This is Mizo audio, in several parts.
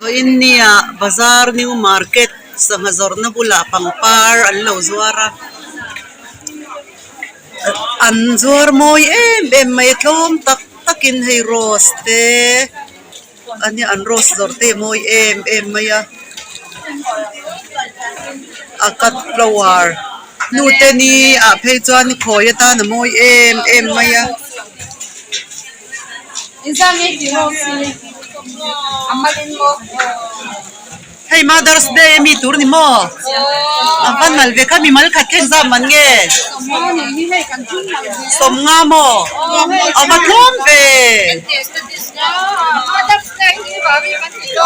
Vawiinnia bazar new market sangha zawrhna bulah pangpar an lo zuar a an zuar mawi em em mai a tlawm tak takin hei rose te a nia an rose zawrh te hi a mawi em em mai a a cut flower nu te ni ah phei chuan khawi atan a mawi em em mai a. Hei mother's day ami tur ni maw a va nal ve kha mimal khat kha engzam man nge sawmnga maw a va tlawm ve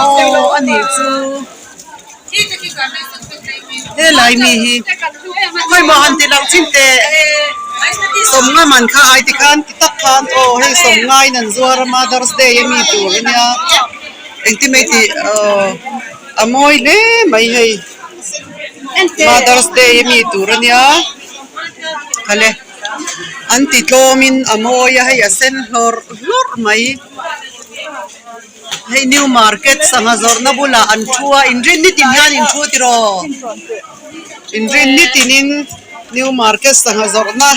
aw a nih chu helai mi hi khawimaw han ti lang chin teh sawmnga man kha ai ti khan ti tak khan aw hei sawmnga in an zuar a mother's day ami tur ania. Engti mai tih aw a mawi hle mai hei mother's day ami tur ania khale an ti tlawm in a mawi a hei a sen hlawrh hlawrh mai hei new market sangha zawrhna bulah an thu a inrin nitin hian in thu tiraw inrin nitin in new market sangha zawrhna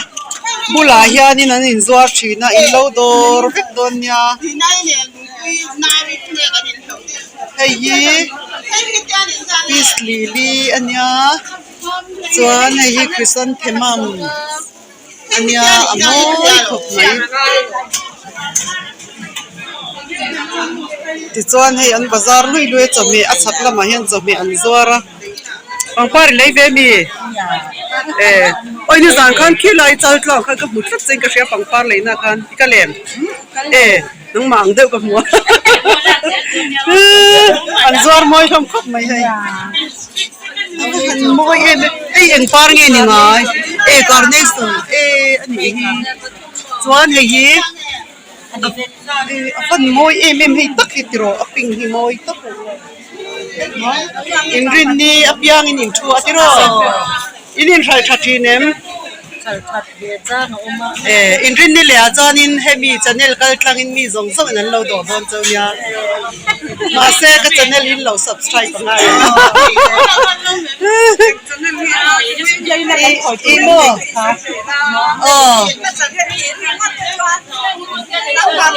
bulah hianin an inzuar thin a in lo dawr vek dawn nia. Hei hi peace lily a nia chuan hei hi chrysanthemum a nia a mawi khawp mai tichuan hei an bazar lui lui a chawhmeh a chhak lamah hian chawhmeh an zuar a pangpar i lei ve ami e awi nizan khan khilai chal tlang khan ka hmu tlat che in ka hria pangpar leina khan i ka lem e. Nangmah ang deuh ka hmu a an zuar mawi hlawm khawp mai hei a va han mawi em em hei eng par nge ni ngai e carnation e a nih hi chuan hei hi a fan mawi em em hei tak hi tiraw a pink hi mawi tawp inrinni apiangin inthu a tiraw in inhralh tha thin em. Eh inrinni leh ah chuanin hemi channel kal tlangin mi zawng zawngin an lo dawh dawn chauh nia mahse ka channel hi in lo subscribe a ngai ang ih maw aw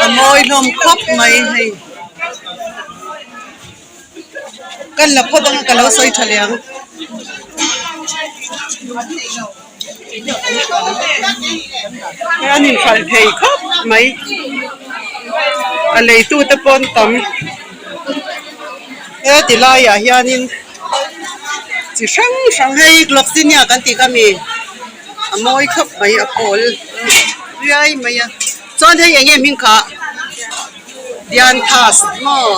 a mawi hlawm khawp mai hei kan la phawt ang a ka lo sawi tha leh ang. An inhralh thei khawp mai a leitu te pawh an tam heti laiah hianin chi hrang hrang hei gloxinia kan tih kha mi a mawi khawp mai a pawl riai mai a chuan hei eng nge hming khah dianthus maw.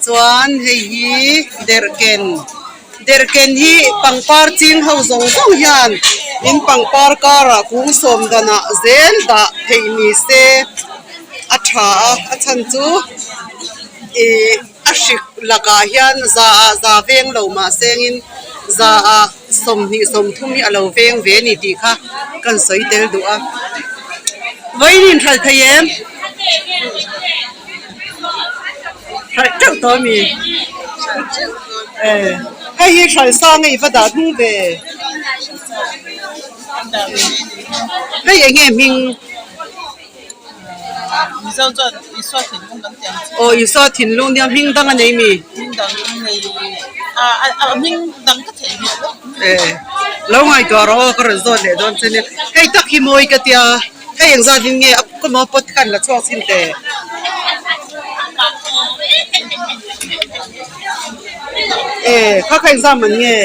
Chuan hei hi derhken derhken hi pangpar ching ho zawng zawng hian in pangpar karah kung sawm danah zel dah theih ni se a tha a a chhan chu ih a hrik lakah hian za ah za veng lo mahse engin za ah 20 30 hi a lo veng ve a ni tih kha kan sawi tel duh a vawiin inhralh thei em? Hralh teuh tawh ami? Eh hei hi hralh sang a i va dah hnung ve hei eng nge hming? Mizo chuan Isua thinlung kan ti ang che. Aw Isua thinlung nia hming dang a nei mi? Hming dang a nei a a hming dang ka theih hmel lo. Eh lo ngaihtuah rawh aw ka rawn zawt leh dawn che nia hei tak hi mawi ka tia. Hei engzat in nge a kawma pot khan la chhuak chin teh. E kha kha engzam man nge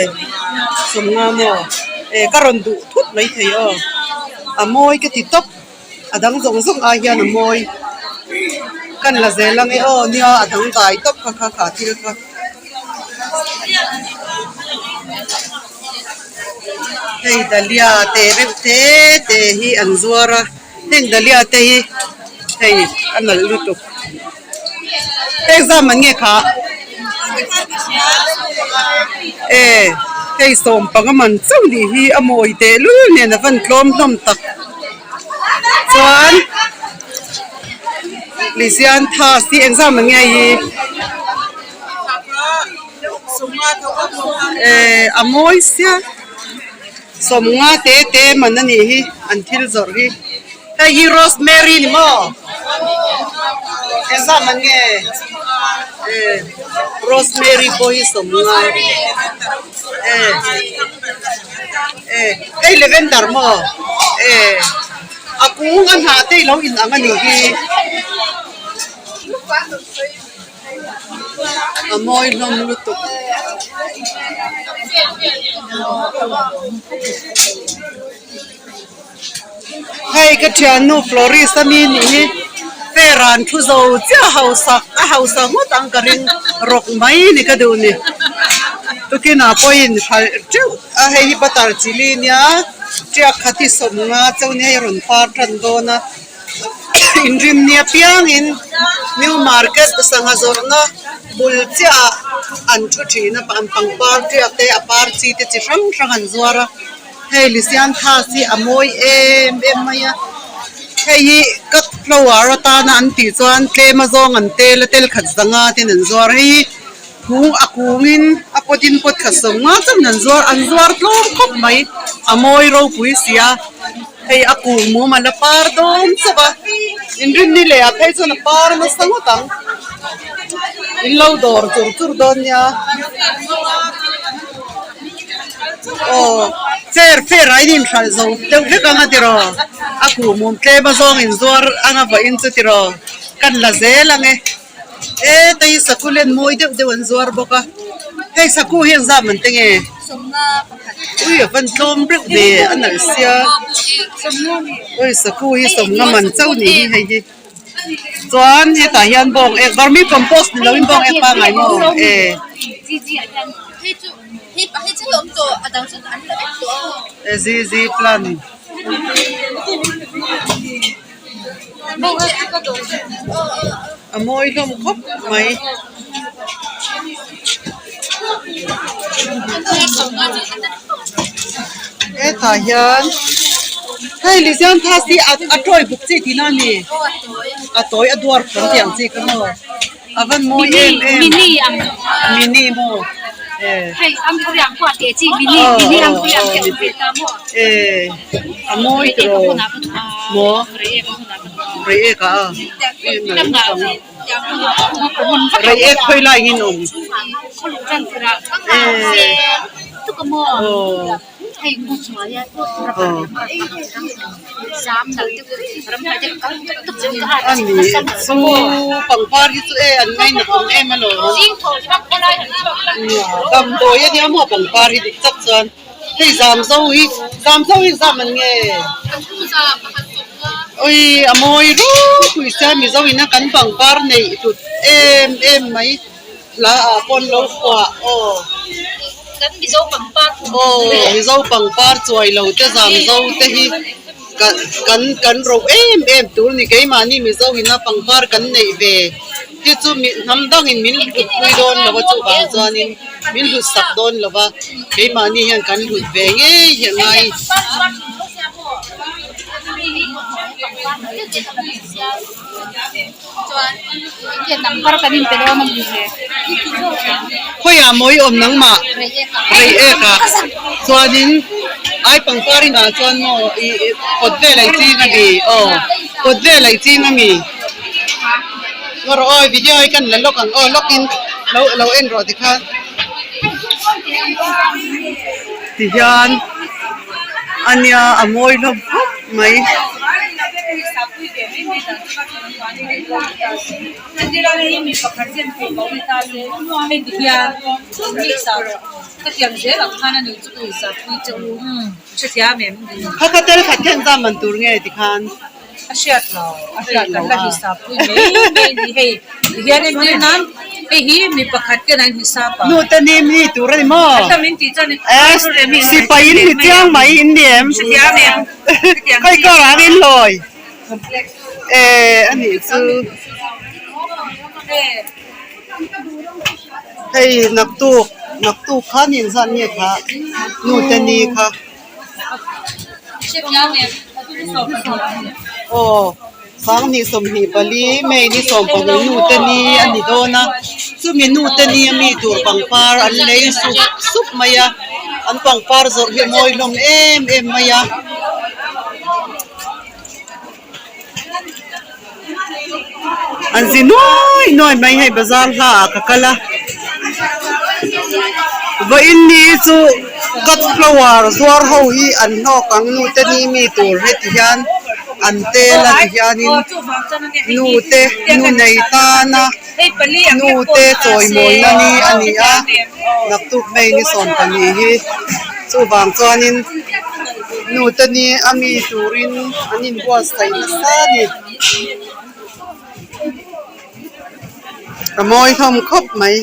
sawmnga maw e ka rawn duh thut mai thei aw a mawi ka ti tawp a dang zawng zawng ai hian a mawi kan la zel ang e aw nia a dang dai tawp kha kha kha thil kha. Hei dahlia te reuh te te hi an zuar a heng dahlia te hi hei a nalh lutuk heng zam an nge kha e hei sawm panga man chauh nih hi a mawi tehlul nen a van tlawm hlawm tak chuan. Lisianthus hi engzam ang nge hi? Eh a mawi sia sawmnga te te man a nih hi an thil zawrh hi hei hi rosemary ni maw engzah man nge eh rosemary pawh hi sawmnga eh eh hei lavender maw eh a kung a hnah te ilo in ang a nih hi. A mawi hlawm lutuk. Hei ka thiannu florist a mi nih hi fair ah an thu zo chiah hausak a hausa ngawt ang ka ring rawk mai ni ka duh ni tukinah pawhin hralh teuh a hei hi butter chilli nia tiak khat hi sawmnga chauh nia hei a rawn par tan dawn a. Inrinni apiangin New Market sangha zawrhna bul chiahah an thu thin a, an pangpar tiak te a par chi te chi hrang hrang an zuar a, hei Lisianthus hi a mawi em em mai a, hei hi cut flower atana an tih chuan tlem azawng an tel a tel khat zanga ten an zuar a, hei hi kung a kungin a pawtin pawt khat sawmnga chuan an zuar an zuar tlawm khawp mai a mawi ropui si a. Hei a kung mum a la par dawn chauh a, inrinni leh ah phei chuan a par nasa ngawt ang, in lo dawr chur chur dawn nia aw chair fair ah in inhralh zo deuh vek ang a tiraw a kung mum tlem a zawng inzuar anga vawiin chu tiraw kan la zel ang e. E tei saku len mawi deuh deuh an zuar bawk a hei saku hi an zah man te nge ui a van tlawm reuh ve a nalh sia ui saku hi sawmnga man chauh ni hi hei hi chuan hetah hian bawng ek vermi compost ni lovin bawng ek pangngai maw e. Zizi plant. A mawi hlawm khawp mai. Hetah hian hei Lisianthus hi a tawi buk chi tihna a ni a tawi a duar kan tih ang chi kha maw a van mawi em em mini maw e. A mawi tiraw maw reiek ah a reiek khawi lai hi an awm aw ani chu pangpar hi chu e an ngainat awm em alawm damdawi ania maw pangpar hi dik tak chuan. Hei zam zo hi zam zo hi zam an nge ui a mawi ropui sia mizo ina kan pangpar neih hlut em em mai hla ah pawh an lo kuah aw aw mizo pangpar chuai lo te zam zo te hi kan kan kan ro em em tur ni keimahni mizo ina pangpar kan neih ve hi chu hnam dangin min hlut pui dawn lo a chuvang chuanin. Min hlut sak dawn lo va, keimahni hian kan hlut ve ngei hi a ngai. Khawiah maw i awm nangmah? Reiek ah chuanin ai pangpar inah chuan maw i kawt vel ai ching a mi? Aw kawt vel ai ching a mi? Ngaw rawh aw video hi kan la lawk ang aw lawk in lo lo en rawh tikhan tihian ania a mawi hlawm khawp mai. Kha kha tel khat hian zam man tur nge tikhan. A hriat lo, a hriat lo a hisap pui mai mai ni hei tihian entir nan hei hi mi pakhat ten an hisap a. Nu te nim hi tur a ni maw? A tam in tih chuan Eh sipai in ni chiang mai in ni em? Hrethiam em? Khawi kar ang in hlawi? Eh a nih chu. Hei naktuk naktuk khan in zat nge kha nu te ni kha. Aw 2024 May ni 15 nu te ni a ni dawn a. Chumi nu te nia mi tur pangpar an lei sup sup mai a, an pangpar zawrh hi a mawi hlawm em em mai a. An zi nuai nuai mai hei bazar hla ah ka kal a vawiin ni chu cut flower zuar ho hi an hlawk ang nu te ni mi tur heti hian an tel a ti hianin nu te nu nei tana nu te chawimawina ni a ni a naktuk hmei ni 12 hi chuvang chuanin nu te ni a mi turin an inbuatsaih nasa a ni. A mawi hlawm khawp mai.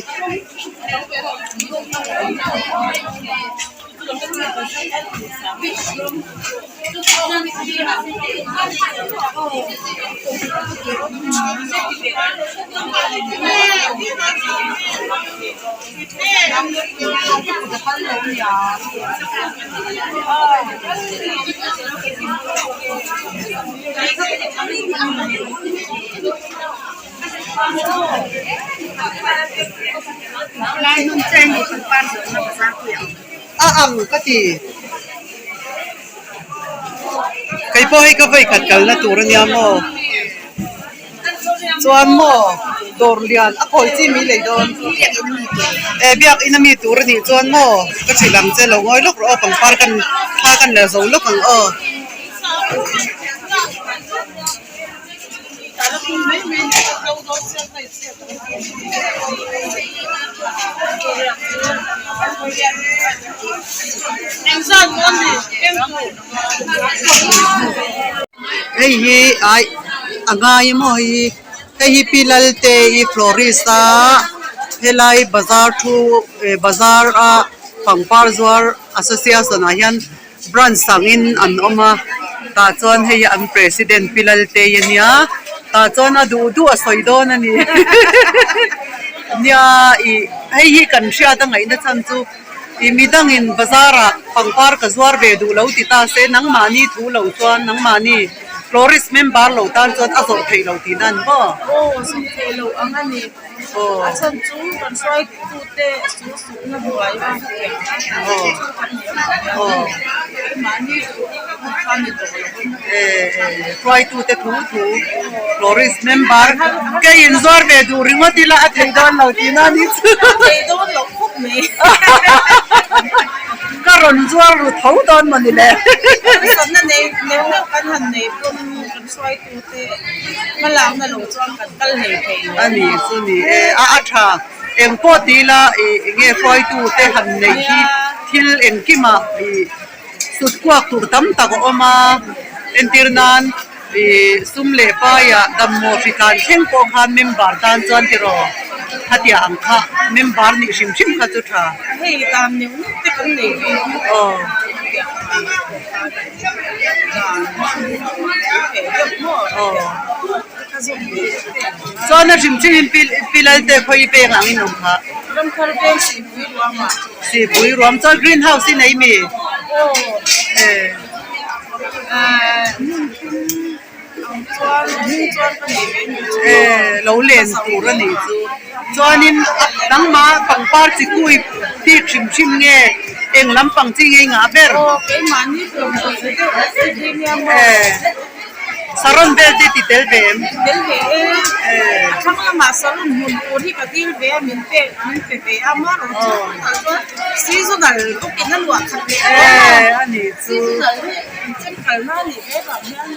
A ang ka ti. Kei pawh hei ka vawikhat kalna tur ania maw? Chuan maw dawr lian a khawi chi mai lei dawn? Eh biakin ami tur anih chuan maw ka hrilh ang che lo ngawi lawk rawh aw pangpar kan thla kan la zo lawk ang aw. Hei hi ai a ngai maw hei hi hei hi pi Laltei florist a helai bazar thu eh bazar a pangpar zuar association ah hian branch angin an awm a tah chuan hei hi an president pi Laltei a nia tah chuan a duh duh a sawi dawn a ni nia ih hei hi kan hriat a ngaihna chhan chu. Ih midangin bazar ah pangpar ka zuar ve duh lo ti ta se nangmahni thu lo chuan nangmahni florist member lo tan chuan a zawrh theih lo tihna an maw? Aw zawrh theih loh ang a ni. A chhan chu kan hruaitute chu sukna buai a hetiang a chu kan ni ang a keimahni thu kha ni tawh lo a ni. Hruaitute thu thu florist member kei inzuar ve duh ringawt ila a thei dawn lo tihna a ni chu. A thei dawn lo khawp mai. Ka rawn zuar ru tho dawn maw ni le. Harsatna nei neuh neuh kan han nei pawn kan hruaitute hmalakna lo chuan kan kal hlei thei lo. A ni chu ni e, a a tha. Engpawh ti ila ih enge hruaitute han neih hi thil engkimah ih Sut kuak tur tam tak a awm a, entir nan ih sum leh paiah dammaw hri tlan thleng pawh khan member tan chuan tiraw khatia ang kha member nih hrim hrim kha chu tha. Hei dan neuh neuh te kan nei ve a. Aw. Aw. Chuan a hrim hrim in pi Lalte khawi veng ang in awm kha. Ramthar veng Sihpui ruamah. Sihpui ruam chuan green house i nei mi? Aw. Hmun thum ang chuan hming chuan ka nei ve ni chu. Lo len tur a nih chu. Chuanin nangmah pangpar chi kui bik hrim hrim nge eng lampang chi nge i ngah ber? Aw keimahni tur chi deuh chi hi nia maw? Saron vel te ti tel ve em? Tel ve e. A thlang lamah saron hmun tur hi ka dil ve a, min pek min pe ve a, amaherawh chu tunah chuan seasonal bawkin a luah khat leh dawn a. Eh a nih chu. Seasonal hi an chen kalna a nih ve vang hian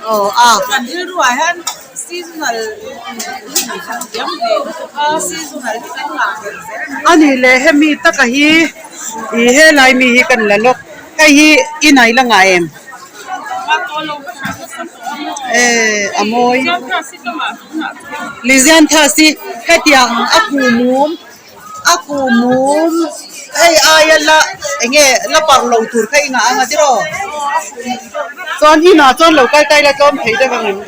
kan rilruah hian seasonal hi kan khat thiam ve lutuk a, seasonal hi kan ngah ber zel mai. A nih leh hemi taka hi ih helai mi hi kan la lawk, hei hi i nai la ngah em? Eh a mawi Lizian tha si hetiang a kuhmum a kuhmum hei aia la eng nge la parh lo tur kha i ngah ang a tiraw chuan inah chuan lo kal ta ila tlawm thei deuh ang em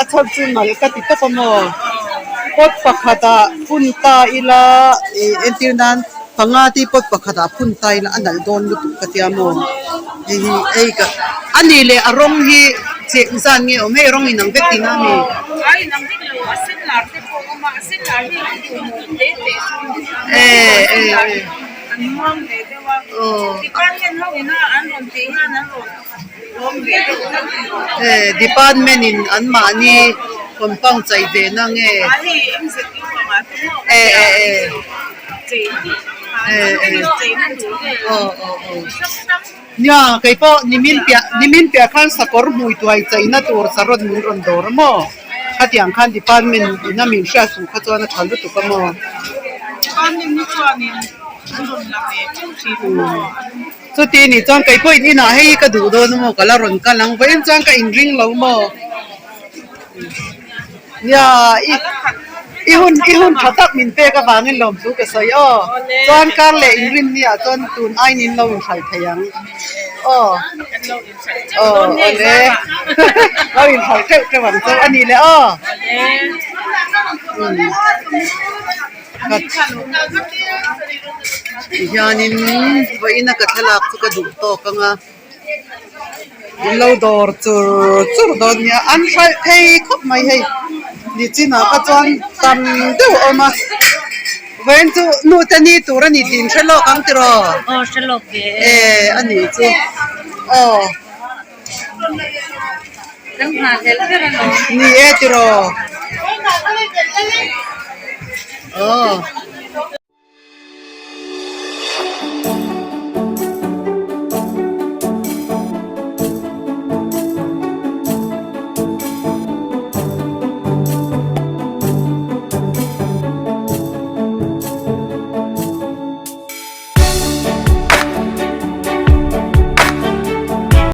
a chhan chu nalh ka ti tawp a maw pot pakhatah phun ta ila ih entir nan panga tih pot pakhatah phun ta ila a nalh dawn lutuk ka tia maw hei hi hei ka a nih leh a rawng hi cheh zan nge awm hei rawng inang vek tihna a ni. E department in an mahni compound chei ve na nge e e e e e aw aw aw nia kei pawh nimin piah nimin piah khan sakawr hmui tuai cheina tur sarawt min rawn dawr a maw khatiang khan department in a min hriat suh kha chuan a tha lutuk a maw. Chuti nih chuan kei pawh in inah hei ka duh dawn maw ka la rawn kal ang vawiin chuan ka inring lo maw nia i i hun i hun tha tak min pek avangin lawmthu ka sawi aw chuan kar leh inrin ni ah chuan tun aiin in lo inhralh thei ang aw aw awle lo inhralh teuh teuh ang chu a ni le aw umm. Tihianin vawiin a ka thlalak chu ka duh tawk ang a in lo dawr chur chur dawn nia an hralh thei khawp mai hei nichinah kha chuan tam deuh a awm a vawiin chu nu te ni tur a ni tih in hre lawk ang tiraw e a nih chu aw. Ni e tiraw aw.